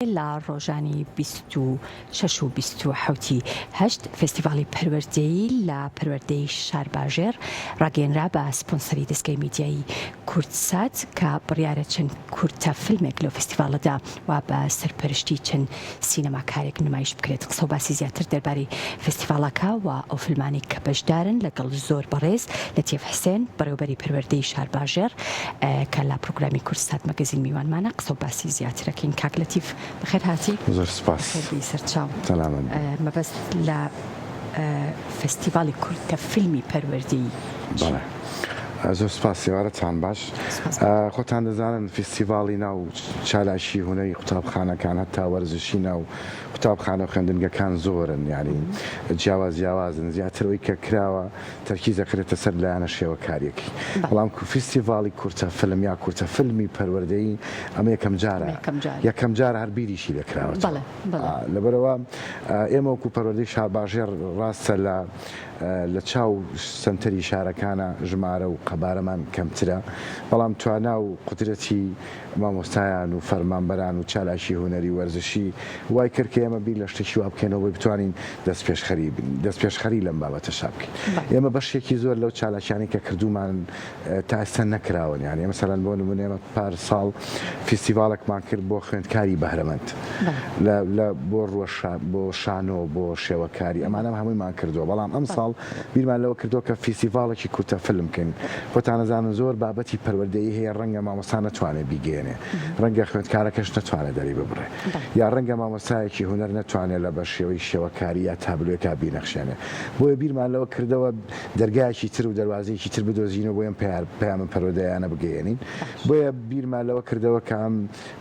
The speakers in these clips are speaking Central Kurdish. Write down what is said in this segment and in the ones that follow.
لە ڕۆژانی 26 و 27 ی هەشت فێستیڤاڵی پەروەردەیی لە پەروەردەی شارباژێڕ ڕاگەیەنرا بە سپۆنسەری دەزگای میدیایی کوردسات کە بڕیارە چەند کورتە فیلمێک لەو فێستیڤاڵەدا و بە سەرپەرشتی چەند سینەماکارێک نمایش بکرێت. قسە و باسی زیاتر دەربارەی فێستیڤاڵەکە و ئەو فیلمانەی کە بەشدارن لەگەڵ زۆر بەڕێز لەتیف حسێن بەڕێوەبەری پەروەردەی شارباژێڕ کە لە پرۆگرامی کوردسات مەگەزین میوانمانە قسە و باسی زیاترەکەین. کاک لەتیف بەخێر هاتی. زۆر سپاس. بەخێر بێی سەرچاو. سەلامەت بی. مەبەست لە فێستیڤاڵی کورتە فیلمی پەروەردەیی چییە؟ بەڵێ زۆر سپاس ئێوارەتان باش. خۆتان دەزانن فیستیڤاڵی ناو چالاکی هونەری قوتابخانەکان هەتا وەرزشی ناو قوتابخانە و خوێندنگەکان زۆرن یانی جیاواز جیاوازن زیاتر ئەوی کە کراوە تەرکیز دەکرێتە سەر لایەنە شێوەکاریەکەی بەڵام فیستیڤاڵی کورتە فلم یا کورتە فلمی پەروەردەیی ئەمە یەکەم جارە یەکەم جارە هەر بیریشی لێکراوەتەوە لەبەرئەوە ئێمە وەکو پەروەردەی شارباژێڕ ڕاستە لە لە چاو سەنتەری شارەکانا ژمارە و قەبارەمان کەمترە، بەڵام توانا و قودرەتی مامۆستایان و فەرمانبەران و چالاکی هونەری و وەرزشی وای کرد کە ئێمە بیر لە شتێکی وا بکەینەوە بۆی بتوانین دەستپێشخەری دەستپێشخەری لەم بابەتەشا بکەین. ئێمە بەشێکی زۆر لەو چالاکیانەی کە کردوومانن تا ئێستا نەکراون یانی مەسەلەن بۆ نموونە ئێمە پار ساڵ فیستیڤاڵێکمان کرد بۆ خوێندکاری بەهرەمەند لە لە بۆ ڕووە بۆ شانۆ بۆ شێوەکاری ئەمانەم هەموویمان کردووە بەڵام ئەم ساڵ بیرمان لەوە کردەوە کە فیستیڤاڵێکی کورتە فیلم بکەین خۆتان ئەزانن زۆر بابەتی پەروەردەیی هەیە ڕەنگە مامۆستا نەتوانێت بیگەیەنێ ڕەنگە خوێندکارەکەش نەتوانێت دەری ببڕێ یا ڕەنگە مامۆستایەکی هونەر نەتوانێت لە بە شێوەی شێوەکاری یا تابلۆیەکا بینەخشێنێ بۆیە بیرمان لەوە کردەوە دەرگایەکی تر و دەروازەیەکی تر بدۆزینەوە بۆ ئەم پەیامە پەروەردەیانە بگەیەنین. بۆیە بیرمان لەوە کردەوە کە ئەم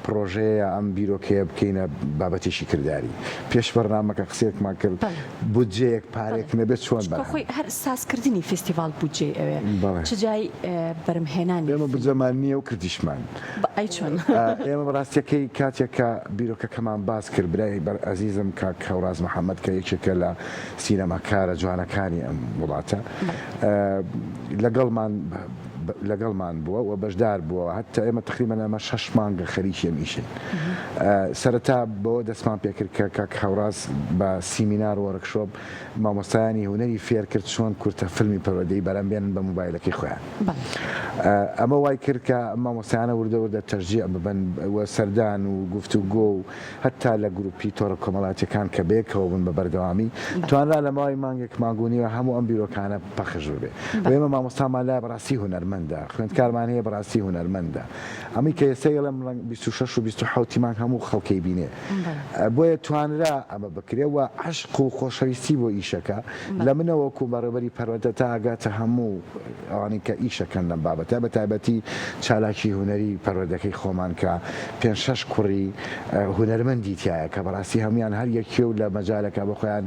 پڕۆژەیە یا ئەم بیرۆکەیە بکەینە بابەتێکی کرداری. پێش بەرنامەکە قسەیەکمان کرد، بودجەیەک، پارەیەک نەبێت چۆن بەرهەم. چونکە خۆی هەر سازکردنی فیستیڤاڵ بودجەی ئەوێ، چ جای بەرهەمهێنانی. ئێمە بودجەمان نییە و کردیشمان. ئەی چۆن؟ ئێمە ڕاستیەکەی کاتێک کە بیرۆکەکەمان باس کرد، برای ئەزیزم کاک هەوراز محەمەد کە یەکێکە لە سینەماکارە جوانەکانی ئەم وڵاتە لەگەڵمان لەگەڵمان بووە و بەشدار بووە هەتا ئێمە تقریبا ئەمە شەش مانگە خەریکی ئەم ئیشین سەرەتا بەوە دەستمان پێکرد کە کاک هەوراز بە سیمینار وۆرکشۆپ مامۆستایانی هونەری فێر کرد چۆن کورتە فیلمی پەروەردەیی بەرهەم بێنن بە مۆبایلەکەی خۆیان ئەمە وای کرد کە مامۆستایانە وردە وردە تەشجیع ببن و سەردان و گفتوگۆ و هەتا لە گروپی تۆڕە کۆمەڵایەتیەکان کە بەیەکەوە بوون بە بەردەوامی توانرا لە ماوەی مانگێک مانگ و نیوە هەموو ئەم بیرۆکانە پەخش ببێ و ئێمە مامۆستامان لایە بەڕاستی هونەرمەندە خوێندکارمان هەیە بەڕاستی هونەرمەندە ئەمەی کە ئێستا ئەڵێم ڕەنگ 26 و 27 مانگ هەموو خەڵکەی بینێ بۆیە توانرا ئەمە بکرێ و عەشق و خۆشەویستی بۆ ئیشەکە لە منەوە وەکو بەڕێوبەری پەروەردە تا ئەگاتە هەموو ئەوانەی کە ئیشەکەن لەم بابەتە بە تایبەتی چالاکی هونەری پەروەردەکەی خۆمان کە پێنج شەش کوڕی هونەرمەندی تیایە کە بەڕاستی هەموویان هەر یەکێ و لە مەجالەکە بۆ خۆیان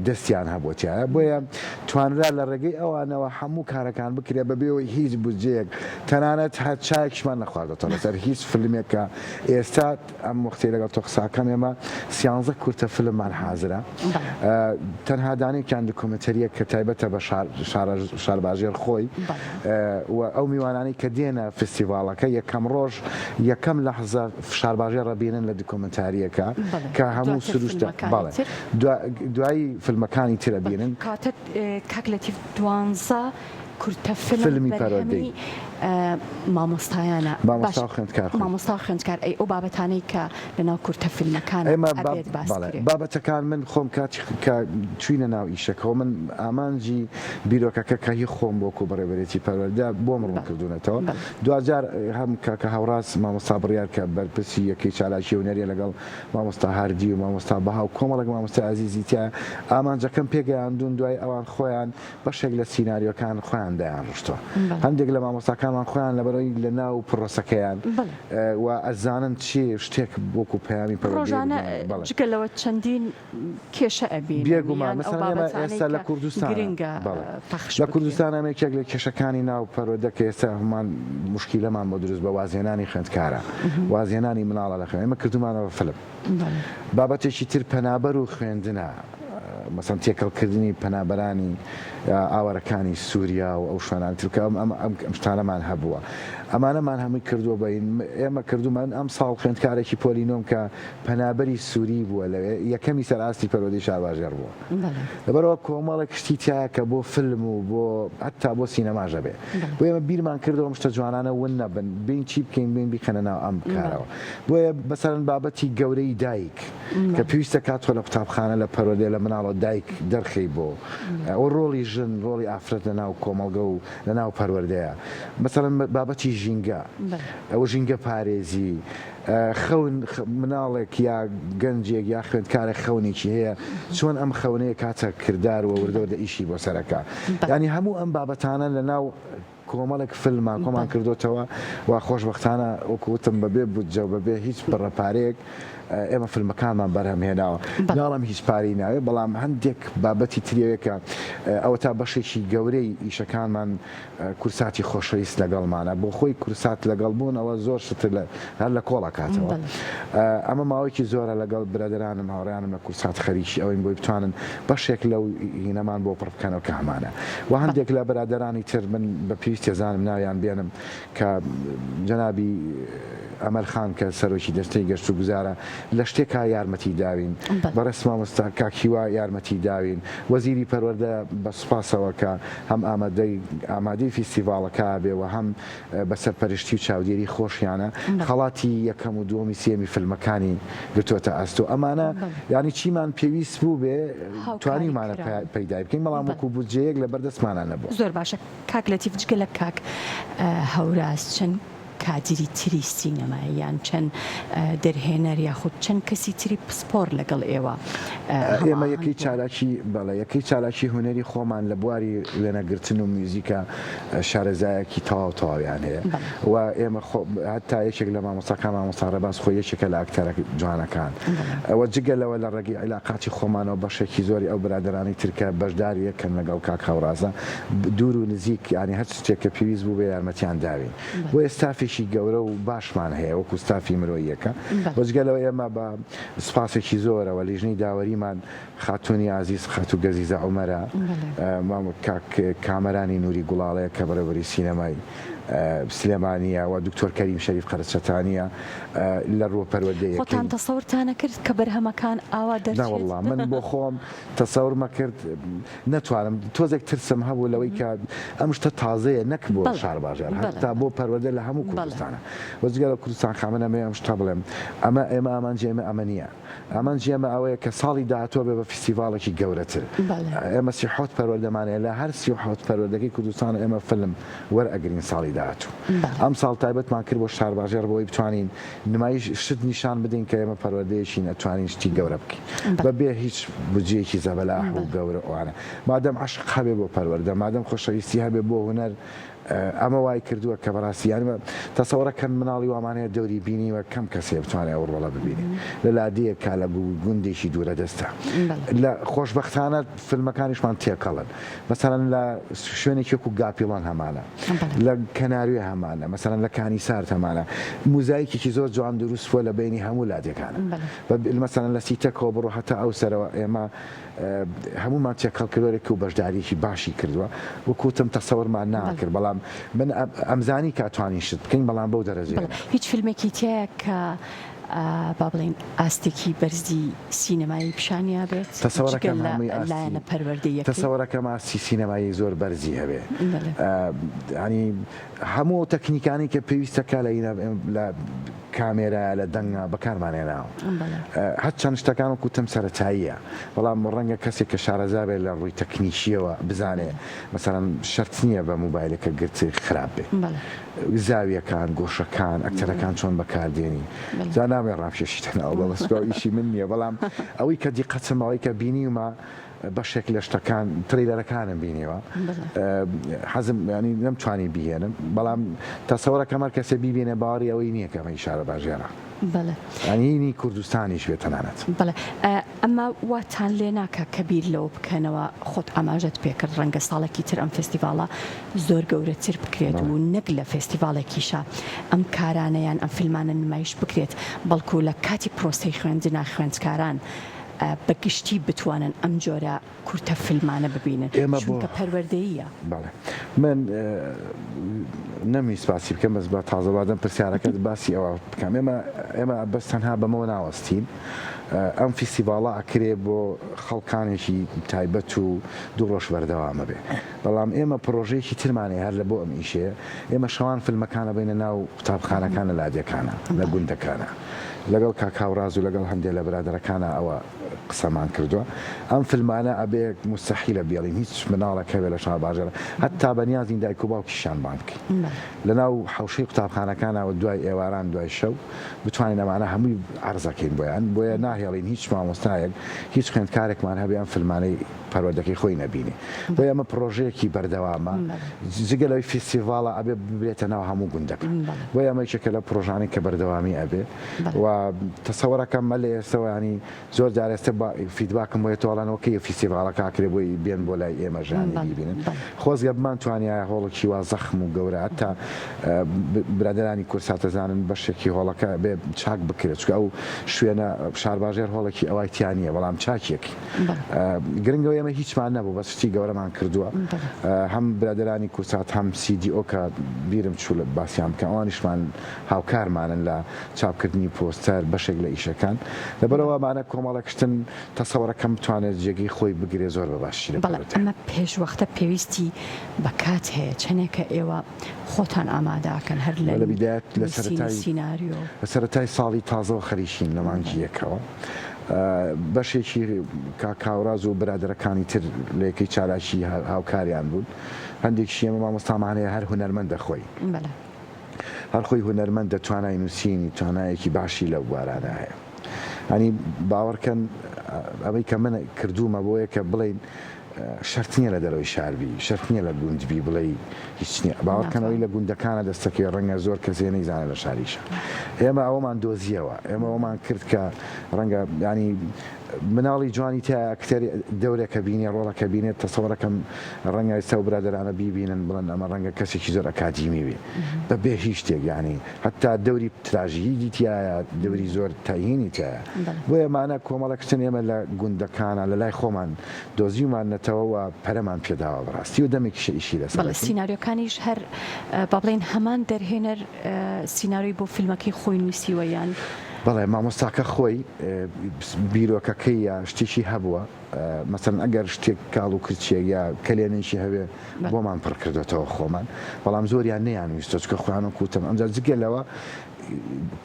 دەستیان هەبووە تیایە بۆیە توانرا لە ڕێگەی ئەوانەوە هەموو کارەکان بکرێ بە بێ ئەوەی هیچ بودجەیەک تەنانەت هەر چایەکیشمان نەخواردۆتەوە لەسەر هیچ فیلمێک کە ئێستا ئەم وەختەی لەگەڵ تۆ قساکەم ئێمە سیانزە کورتە فیلممان حازرە تەنها دانەیەکیان دکۆمێنتەریە کە تایبەتە بە شارباژێر خۆی و ئەو میوانانەی کە دێنە فستیڤاڵەکە یەکەم ڕۆژ یەکەم لەحزە شارباژێڕ ئەبینن لە دکۆمێنتاریەکە کە هەموو سروشتە بەڵێ دوایی فیلمەکانی تر ئەبینن. کاتە کاک لەتیف دوانزە کورتە فیلم بەرهەمی مامۆستایانە مامۆستا و خوێندکار خۆی. مامۆستا و خوێندکار ئەی ئەو بابەتانەی کە لەناو کورتە فیلمەکان ئەبێت باس کرێ؟ بابەتەکان من خۆم کاتی کە چوینە ناو ئیشەکەوە من ئامانجی بیرۆکەکە کە هی خۆم وەکو بەڕێوەبەرێتی پەروەردە بۆم ڕوون کردوونەتەوە دواجار هەم کاکە هەوراز مامۆستا بڕیار کە بەرپرسی یەکەی چالاکی هونەریە لەگەڵ مامۆستا هاردی و مامۆستا بەها و کۆمەڵێک مامۆستای ئازیزی تیا ئامانجەکەم پێگەیاندوون دوای ئەوان خۆیان بەشێک لە سیناریۆکان خۆیان دایانڕشتوە هەندێک لە مامۆستاکانمان خۆیان لەبەرئەوەی لە ناو پڕۆسەکەیان و ئەزانن چی شتێک وەکو پەیامی پەروەردەیی ڕۆژانە بگەیەنن بەڵێ. جگە لەوە چەندین کێشە ئەبینن بێگومان یان ئەو مەسەلەن ئێمە بابەتانەی ئێستا لە کە کوردستانا گرنگە بەڵێ پەخش لە بکرێن. کوردستانا ئێمە یەکێک لە کێشەکانی ناو پەروەردە کە ئێستا هەموومان موشکیلەمان بۆ دروست بە وازهێنانی خوێندکارە وازهێنانی مناڵە لە خوێندن ئێمە کردوومانە بە فلم بابەتێکی تر پەنابەر و خوێندنە، مەسەن تێکەڵکردنی پەنابەرانی ئاوارەکانی سووریا و ئەو شوێنانە تر کە ئەم ئەم شتانەمان هەبووە. ئەمانەمان هەمووی کردووە بە ئێمە کردوومان ئەم ساڵ خوێندکارێکی پۆلی نۆم کە پەنابەری سووری بووە لەوێ یەکەمی سەر ئاستی پەروەردەی شارباژێڕ بووە. لەبەرئەوە کۆمەڵێک شتی تیایە کە بۆ فیلم و بۆ هەتا بۆ سینەماش ئەبێ. بۆیە ئێمە بیرمان کردەوە ئەم شتە جوانانە ون نەبن، بێین چی بکەین بێین بیخەنە ناو ئەم کارەوە. بۆیە مەسەلەن بابەتی گەورەی دایک کە پێویستە کات تۆ لە قوتابخانە لە پەروەردەیە لە مناڵەوە دایک دەرخەی بۆ ئەوە ڕۆڵی ژن ڕۆڵی ئافرەت لە ناو کۆمەڵگە و لە ناو پەروەردەیە. مەسەلەن بابەتی ژینگە ئەوە ژینگە پارێزی خەون مناڵێک یا گەنجێک یا خوێندکارێک خەونێکی هەیە چۆن ئەم خەونەیە کاتە کردار و وردە وردە ئیشی بۆ سەرەکە یانی هەموو ئەم بابەتانە لە ناو کۆمەڵێک فیلما کۆمان کردوتەوە و خۆشبەختانە وەکو وتم بەبێ بودجە و بەبێ هیچ بڕە پارەیەک ئێمە فیلمەکانمان بەرهەم هێناوە ناڵم هیچ پارەی ناوێ بەڵام هەندێک بابەتی تریەوێ کە ئەوە تا بەشێکی گەورەی ئیشەکانمان کورساتی خۆشەویست لەگەڵمانە بۆ خۆی کورسات لەگەڵ بوون ئەوە زۆر شت هەر لە کۆڵ ئەکاتەوە ئەمە ماوەیەکی زۆرە لەگەڵ برادەرانم هاوڕێیانم لە کورسات خەریکی ئەوەین بۆی بتوانن بەشێک لەو هینەمان بۆ پڕ بکەنەوە کە هەمانە و هەندێک لە برادەرانی تر من بە پێویست تێزانم ناویان بێنم کە جەنابی ئەمەل خان کە سەرۆکی دەستەی گەشت و گوزارە لە شتێکا یارمەتی داوین، بەڕێز مامۆستا کاک هیوا یارمەتی داوین، وەزیری پەروەردە بە سوپاسەوە کە هەم ئامادەی ئامادەی فیستیڤاڵەکە بێ و هەم بە سەرپەرشتی و چاودێری خۆشیانە خەڵاتی یەکەم و دووەمی سێیەمی فیلمەکانی گرتۆتە ئەستۆ. ئەمانە یانی چیمان پێویست بووبێ توانیومانە پەیدای بکەین، بەڵام وەکوو بودجەیەک لەبەر دەستمانا نەبووە. زۆر باشە کاک لەتیف جگە لە کاک هەوراز چەند کادیری تری سینەمایی یان چەند دەرهێنەر یاخود چەند کەسی تری پسپۆر لەگەڵ ئێوە ئێمە یەکەی چالاکی بەڵێ یەکەی چالاکی هونەری خۆمان لە بواری وێنەگرتن و میوزیکا شارەزایەکی تەواو تەواویان هەیە و ئێمە خۆ هەتا یەکێک لە مامۆستاکان مامۆستا ڕێباز خۆی یەکێکە لە ئەکتەرە جوانەکان ئەوە جگە لەوە لە ڕێگەی عیلاقاتی خۆمانەوە بەشێکی زۆری ئەو برادەرانی تر کە بەشداری یەکەن لەگەڵ کاک هاوڕازە دوور و نزیک یانی هەر شتێک کە پێویست بوو بێ یارمەتیان داوین بۆیە ستافێکی گەورە و باشمان هەیە وەکو ستافی مرۆییەکە و جگە لەوە ئێمە بە سوپاسێکی زۆرەوە لیژنەی داوەریمان خاتوونی ئازیز خاتوو گەزیزە عومەرە کاک کامەرانی نوری گوڵاڵەیە کە بەڕێوەبەری سینەمای سلێمانییە و دکتۆر کەریم شەریف قەرەچەتانییە لە ڕووە پەروەردەیەکەی. خۆتان تەسەورتان ئەکرد کە بەرهەمەکان ئاوا دەرچێت؟ نەوەڵڵا من بۆ خۆم تەسەورم ئەکرد نەتوانم تۆزێک ترسم هەبوو لەوەی کە ئەم شتە تازەیە نەک بۆ شارباژێڕ هەتا بۆ پەروەردە لە هەموو کوردستانە و جگە لە کوردستان خا من ئەمەوێ ئەم شتە بڵێم ئەمە ئێمە ئامانجی ئێمە ئەمە نییە ئامانجی ئێمە ئەوەیە کە ساڵی داهاتووە بێ بە فیستیڤاڵێکی گەورەتر ئێمە 37 پەروەردەمان هەیە لە هەر 37 پەروەردەکەی کوردستان ئێمە فیلم وەرئەگرین ساڵی داهاتوو ئەم ساڵ تایبەتمان کرد بۆ شارباژێڕ بۆی بتوانین نمایش شت نیشان بدەین کە ئێمە پەروەردەیەکین ئەتوانین شتی گەورە بکەین بە بێ هیچ بودجەیەکی زەبەلاح و گەورە ئەوانە مادەم عەشق هەبێ بۆ پەروەردە مادەم خۆشەویستی هەبێ بۆ هونەر ئەمە وای کردووە کە بەڕاستی یانی تەسەوڕە کەن مناڵی وامان هەیە دەوری بینیوە کەم کەسێ بتوانێ ئەو ڕۆڵە ببینێ لە لادێیەکا لە گوندێکی دوورە دەستە لە خۆشبەختانە فیلمەکانیشمان تێکەڵن مەسەلەن لە شوێنێکی وەکو گاپیڵان هەمانە لە کەناروێ هەمانە مەسەلەن لە کانی سارد هەمانە موزایکێکی زۆر جوان دروست بووە لە بەینی هەموو لادێکانە مەسەلەن لە سیتەکەوە بڕۆ هەتا ئەو سەرەوە ئێمە هەموومان تێکەڵ کردوەێک و بەشداریەکی باشی کردووە وەکو وتم تەسەورمان ناکرد بەڵام من ئەمزانی کە توانین شت بکەین بەڵام بەو دەرەجەیە هیچ فیلمێکی تیایە کە با بڵێین ئاستێکی بەرزی سینەمایی پیشانیا بێت جگە لە لایەنە پەروەردەییەکەی؟ تەسەوەرەکەم ئاستی سینەمایی زۆر بەرزی هەبێ یانی هەموو ئەو تەکنیکانەی کە پێویستە کا لە لە کامێرا لە دەنگا بەکارمان هێناوە هەرچەند شتەکان وەکو وتم سەرەتاییە بەڵام ڕەنگە کەسێک کە شارەزا بێت لە ڕووی تەکنیکییەوە بزانێ مەسەلەن شەرت نییە بە مۆبایلەکە گرت خراپ بێ زاویەکان، گۆشەکان، ئەکتەرەکان چۆن بەکاردێنی، جا نامەوێ ڕابکێشیتە ناو بەڵێ ئیشی من نییە، بەڵام ئەوەی کە دیقەتم ئەوەی کە بینیومە بەشێک لە شتەکان ترەیلەرەکانم بینیوە حەزم یانی نەمتوانی بیهێنم بەڵام تەسەوەرەکەم هەر کەسێ بیبینێ باوەڕی ئەوەی نییە کە ئەمە ئی شارەباژێڕە. بەڵێ. یانی هینی کوردستانیش بێ تەنانەت. بەڵێ ئەمە واتان لێ ناکا کە بیر لەوە بکەنەوە خۆت ئاماژەت پێ کرد ڕەنگە ساڵێکی تر ئەم فێستیڤاڵە زۆر گەورەتر بکرێت و نەک لە فێستیڤاڵێکیشا ئەم کارانە یان ئەم فیلمانە نمایش بکرێت بەڵکو لە کاتی پرۆسەی خوێندنا خوێندکاران. بە گشتی بتوانن ئەم جۆرە کورتە فیلمانە ببینن ئێمە بۆ چونکە پەروەردەییە. بەڵێ من نەمویست باسی بکەم بەس بە تازە بادەم پرسیارەکەت باسی ئەوە بکەم ئێمە ئێمە بەس تەنها بەمەوە ناوەستین ئەم فیستیڤاڵە ئەکرێ بۆ خەڵکانێکی تایبەت و دوو ڕۆژ بەردەوامە بێ بەڵام ئێمە پڕۆژەیەکی ترمان هەیە هەر لە بۆ ئەم ئیشەیە ئێمە شەوان فیلمەکان ئەبەینە ناو قوتابخانەکان لە لادێکانە لە گوندەکانە لەگەڵ کاک هاوڕاز و لەگەڵ هەندێ لە برادەرەکانا ئەوە قسەمان کردووە ئەم فیلمانە ئەبێ موستەحیلە بێڵین هیچ مناڵێک هەبێ لە شارباژێڕ هەتا بەنیازین دایک و باوکیشیان بانگ بکەین لەناو حەوشەی قوتابخانەکانا و دوای ئێواران دوای شەو بتوانین ئەمانە هەمووی عەرزەکەین بۆیان بۆیە ناهێڵین هیچ مامۆستایەک هیچ خوێندکارێکمان هەبێ ئەم فیلمانەی پەروەردەکەی خۆی نەبینێ بۆیە ئەمە پڕۆژەیەکی بەردەوامە جگە لەوەی فیستیڤاڵە ئەبێ ببرێتە ناو هەموو گوندەکان بۆیە ئەمە یەکێکە لەو پڕۆژانەی کە بەردەوامی ئەبێ و تەسەوەرەکەم مە لە ئێستەوە ینی زۆر جار ئێستا feedback م بۆ یەتەوە ئەڵێن okay فیستیڤاڵەکە ئەکرێ بۆی بێن بۆ لای ئێمە ژانی بیبینن خۆزگە بمانتوانیایە هۆڵێکی وا زەخم و گەورە هەتا برادەرانی کوردسات ئەزانن بەشێکی هۆڵەکە بێ چاک بکرێت چونکە ئەو شوێنە شارباژێر هۆڵێکی ئەوای تیا نییە بەڵام چاکێکی گرنگەوە ئێمە هیچمان نەبوو بەس شتی گەورەمان کردووە هەم برادەرانی کوردسات هەم CDO کە بیرم چوو لە باسیان بکەم ئەوانیشمان هاوکارمانن لە چاپکردنی پۆستەر بەشێک لە ئیشەکان لەبەرئەوە ئەمانە کۆمەڵێک شتن تەسەوەرەکەم بتوانێت جێگەی خۆی بگرێت زۆر بە باشی لە بەڵێ پەروەردە. ئەمە پێشوەختە پێویستی بە کات هەیە چەنێکە ئێوە خۆتان ئامادە ئەکەن هەر لە لە بیدایەت لە نووسینی سەرەتای سیناریۆ؟ لە سەرەتای ساڵی تازەوە خەریکین لە مانگی یەکەوە بەشێکی کاک هاوڕاز و برادەرەکانی تر لە یەکەی چالاکی هاوکاریان بوون هەندێکیشی ئێمە مامۆستامان هەیە هەر هونەرمەندە خۆی. بەڵێ. هەر خۆی هونەرمەندە توانای نووسینی توانایەکی باشی لەو بوارانە هەیە ئەنی باوەڕکەن ئەوەی کە من کردوومە بۆیە کە بڵین شەرت نییە لە دەرەوەی شار بی شەرت نییە لە گوند بی بڵێ هیچ نییە باوەڕکەنەوەی لە گوندەکانە دەستەکەی ڕەنگە زۆر کەسێ نەیزانە لە شاریشە ئێمە ئەوەمان دۆزیەوە ئێمە ئەومان کرد کە ڕەنگە ینی مناڵی جوانی تیایە ئەکتەری دەورێکە بینێ ڕۆڵەکە بینێت تەسەوەرەکەم ڕەنگە ئێستا ئەو برادەرانە بیبینن بڵێن ئەمە ڕەنگە کەسێکی زۆر ئەکادیمی بێ بە بێ هیچ شتێک یانی هەتا دەوری تراژیدی تیایە دەوری زۆر تەهینی تیایە بۆیە مانە کۆمەڵێک شتن ئێمە لە گوندەکانە لە لای خۆمان دۆزیوماننەتەوە و پەرەمان پێداوە بەڕاستی و دەمێکیشە ئیشی لەسەر بەڵێ دەکەین. سیناریۆکانیش هەر با بڵێین هەمان دەرهێنەر سیناریۆی بۆ فیلمەکەی خۆی نووسیوە یان؟ بەڵێ مامۆستاکە خۆی بیرۆکەکەی یا شتێکی هەبووە مەسەلەن ئەگەر شتێک کاڵ و کرچێک یا کەلێنێکی هەبێ بۆمان پڕ کردۆتەوە خۆمان بەڵام زۆریان نەیان ویستوە چونکە خۆیان وەک وتم ئەمجا جگە لەوە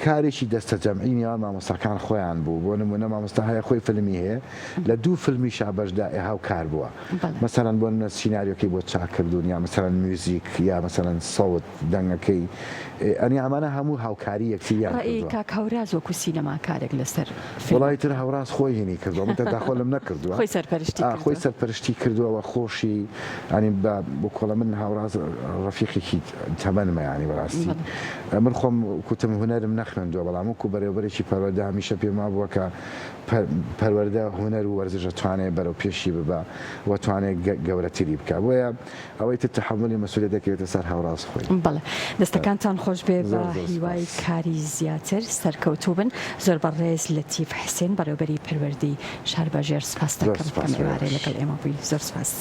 کارێکی دەستە جەمعی نێوان مامۆستاکان خۆیان بوو بۆ نمونە مامۆستا هەیە خۆی فیلمی هەیە لە دوو فیلمیشا بەشدا هاوکار بووە مەسەلەن بۆ نمونە سیناریۆکەی بۆ چاک کردوون یا مەسەلەن میوزیک یا مەسەلەن سەوت دەنگەکەی ئەنی ئەمانە هەموو هاوکاری یەکتریان ڕەئی کردووە. کاک هەوراز وەکو سینەماکارێک لەسەر وەڵایی فیلمەکە. تر هەوراز خۆی هینی کردووە من تەداخۆلم نەکردووە خۆی سەرپەرشتی ئا خۆی کردووە. سەرپەرشتی کردووە وە خۆشی یانی بە بکۆڵە من هاوڕاز ڕەفیقێکی تەمەنمە یانی بەڕاستی بەڵێ. من خۆم کوتم هونەرم نەخوێندووە بەڵام وەکو بەرێوەبەرێکی پەروەردە هەمیشە پێم وابووە کە پەروەردە هونەر و وەرزش ئەتوانێ بەرەو پێشی ببا و توانێ گەورەتری بکا بۆیە ئەوەی تر تەحەمولی مەسولیەت دەکەوێتە سەر هاوڕاز خۆی. بەڵێ دەستەکانتان خۆش بێ بە زۆر زۆر هیوای سوپاس. کاری زیاتر سەرکەوتوو بن زۆر بەڕێز لەتیف حسێن بەڕێوبەری پەروەردەی شارباژێر سوپاست زۆر دەکەم سوپاس کەم بۆ ئێوارەی ئێوەش. لەگەڵ ئێمە بووی زۆر سوپاس.